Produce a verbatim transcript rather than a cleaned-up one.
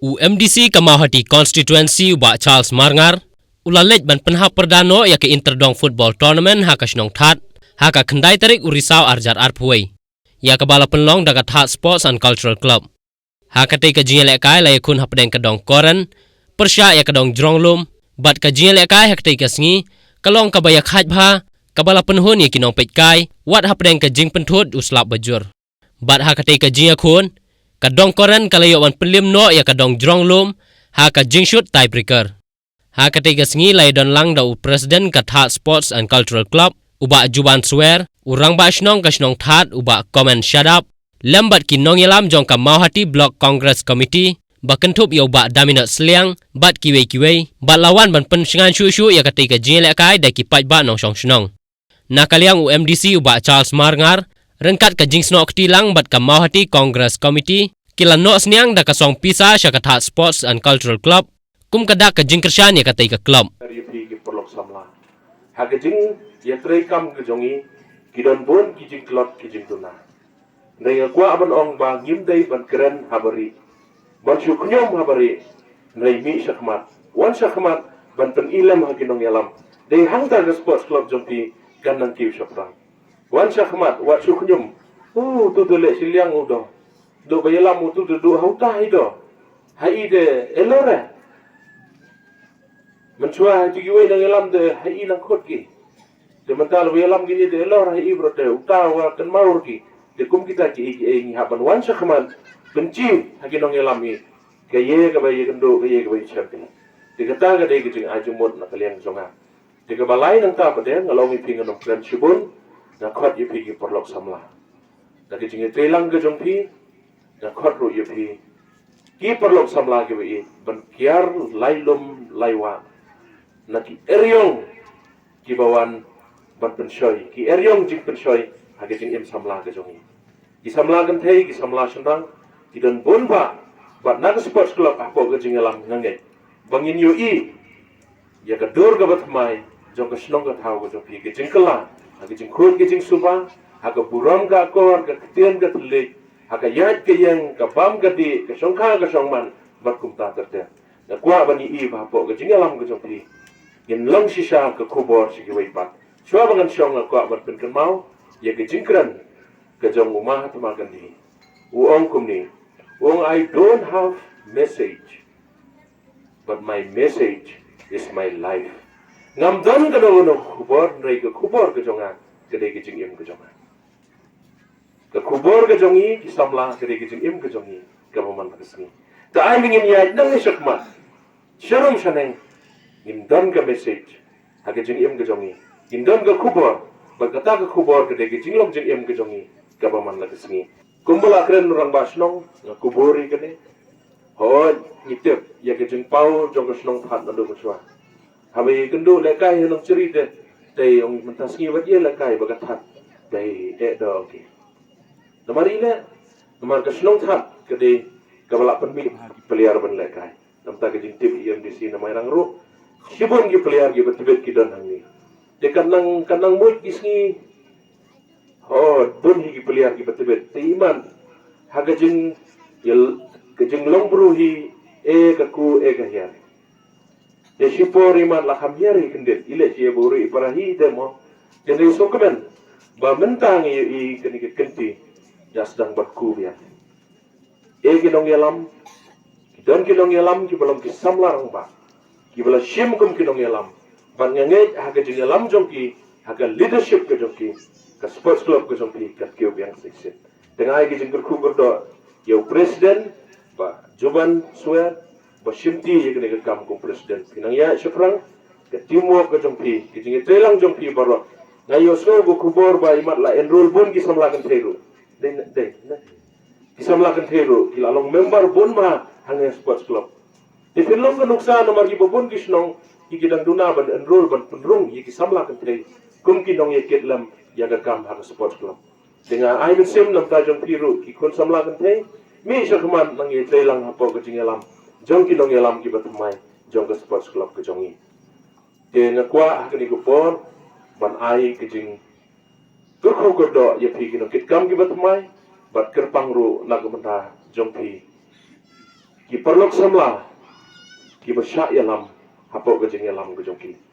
U M D C ka Mawhati Constituency u Bah Charles Marngar u la leit ban pynhap pyrda noh ïa ka Interdong Football Tournament ha ka shnong Thad ha ka khyndai tarik u Risaw arhajar arphew wei, ïa kaba la pynlong da ka Thad Sports and Cultural Club. Ha katei ka jingïalehkai la ïakhun hapdeng ka dong Koren pyrshah ïa ka dong Jrong Lum, bad ka jingïalehkai ha katei ka sngi ka long kaba ïakhaid bha, kaba la pynhun ïa ki nongpeitkai wat hapdeng ka jingpynthut u slap bajur. Bad ha katei ka jingïakhun, ka dong Koren ka la ïoh ban pynlim noh ïa ka dong Jrong Lum ha ka jingshut tiebreaker. Ha katei ka sngi la ïadon lang da u President ka Thad Sports and Cultural Club u Bah Juban Swer, u Rangbah Shnong ka shnong Thad u Bah Komen Shadap, lem bad ki nongïalam jong ka Mawhati Block Congress Committee ba kynthup ïa u Bah Daminot Sliang bad kiwei kiwei, bad la wan ban pynshngaiñ shuh shuh ïa katei ka jingïalehkai da ki paidbah nongshong shnong. Na ka liang u M D C u Bah Charles Marngar, ryngkat ka jingsnoh kti lang bad ka Mawhati Congress Committee, ki la noh sniang da ka song pisa sha ka Thad Sports and Cultural Club kum ka dak ka jingkyrshan ïa katei ka club. Ïa phi ki paralok samla, ha ka jingïatreikam ka jong ngi, ki don bun ki jingtlot ki jingduna. Hynrei nga kwah ban ong ba ngim dei ban kren ha barieh, ban shu khñium ha barieh. Hynrei mih shakhmat, wan shakhmat ban pyni lem ha ki nongïalam. Dei hangta ka sports club jong phi kan nang kiew shaphrang. Wan shakhmat, wat shu khñium. U tu tu leh shiliang u do, do ba ïalam u tu tu du ha uta hi do. Ha i de elore. Mynshuwa ha ki wei nang ïalam de ha i nang khot ki. Te mynta la ïalam kine te lor ha i bro te uta wa kan maur ki. Te kum kita ki i ki i ngi hap ban wan shakhmat pynchi ha ki nongïalam i. Ka ïe kaba ïakynduh, ka ïe kaba ïashem. Te kata ka dei ka jingai jingmut na ka liang jong nga. Te kaba lai nangta pat de nga long ïa phi ngan ym kren shibun, nga khot ïa phi ki paralok samla. Da ka jingïatreilang ka jong phi, nga khot ruh ïa phi ki paralok samla kiba ïeit ban kiar lai lum lai wah na ki eriong kiba wan ban pynshoi, ki eriong jingpynshoi ha ka jingim samla ka jong ngi. Ki samla kynthei, ki samla shynrang, ki don bun bha, bad na ka sports club hapoh ka jingïalam nga ngeit ba ngin ïohi ïa ka dur kaba thymmai jong ka shnong ka thaw ka jong phi, ka jingkylla ha ka jingkhuid ka jingsuba, ha ka burom ka akor, ka ktien ka thylliej, ha ka ïaid ka ïeng, ka bam ka dih, ka shongkha ka shongman bad kumta ter ter. Nga kwah ban ïohi ba hapoh ka jingïalam ka jong phi ngin long shisha ka khubor sha kiwei pat. Shuwa ba ngan shong nga kwah ban pynkynmaw ïa ka jingkren ka jong u Mahatma Gandhi. U ong kumne, u ong, "I don't have message, but my message is my life." Ngam don kano kano khubor, hynrei ka khubor ka jong nga ka dei ka jingim ka jong nga. Ka khubor ka jong ngi ki samla ka dei ka jingim ka jong ngi kaba man la ka sngi. Te ai ba ngin ïaid nang shakhmat, sharum shaneng, ngin don ka message ha ka jingim ka jong ngi. Ngin don ka khubor, bad kata ka khubor ka dei ka jinglong jingim ka jong ngi kaba man la ka sngi. Kumba la kren u rangbah shnong, nga khubor ïa kane. Hooid, ngi tip ïa ka jingpaw jong ka shnong Thad naduh mynshuwa. Haba ïakynduh lehkai ha Nongchri te, te ong mynta sngi wat ïalehkai bad ka Thad. Te eh da, ong ki. Namar ine, namar ka shnong Thad ka dei kaba la pynmih ha ki player ban lehkai. Namta ka jingtip i M D C na Mairang ruh, shibun ki player kiba tbit ki don hangne. Te kan nang, kan nang mut ki sngi, oh, bun hi ki player kiba tbit. Te imat ha ka jing, ïa, ka jinglong bru hi, eh ka ku, eh ka hiar. Te shipor imat la kham hiar hi kyndit, i leh shi bru i para hi te mo. Te ngi sngewkmen ba mynta ngi ïohi kane ka kynti ïa sdang bad ku biang. Eh ki nongïalam, ki don ki nongïalam kiba long ki samla rangbah, kiba la shim kum ki nongïalam. Bad nga ngeit ha ka jingïalam jong ki, ha ka leadership ka jong ki, ka sports club ka jong ki kan kiew biang shisien. Te nga ai ka jingkyrkhu kyrdoh ïa u president, Bah Juban Swer, ba shimti ïa kane ka kam kum president. Phi nang ïaid shaphrang, ka teamwork ka jong phi, ka jingïatreilang jong phi baroh. Nga ïohsngew ka khubor ba imat la enroll bun ki samla kynthei ruh. Dei, dei, dei. Ki samla kynthei ruh ki la long member bun bha hangne sports club. Te phin long ka nuksa namar kiba bun ki shnong ki, ki dang duna ban enroll, ban pynrung ïa ki samla kynthei kum ki nongïakit lem ïa ka kam ha ka sports club. Te nga ai mynsiem namta jong phi ruh ki khun samla kynthei, mih shakhmat nang ïatreilang hapoh ka jingïalam jong ki nongïalam kiba thymmai jong ka sports club ka jong ngi. Te nga kwah ha kane ka por ban ai ka jingkyrkhu kyrdoh ïa phi ki nongkitkam kiba thymmai, bad kyrpang ruh na ka bynta jong phi ki paralok samla kiba shah ïalam hapoh ka jingïalam ka jong ki.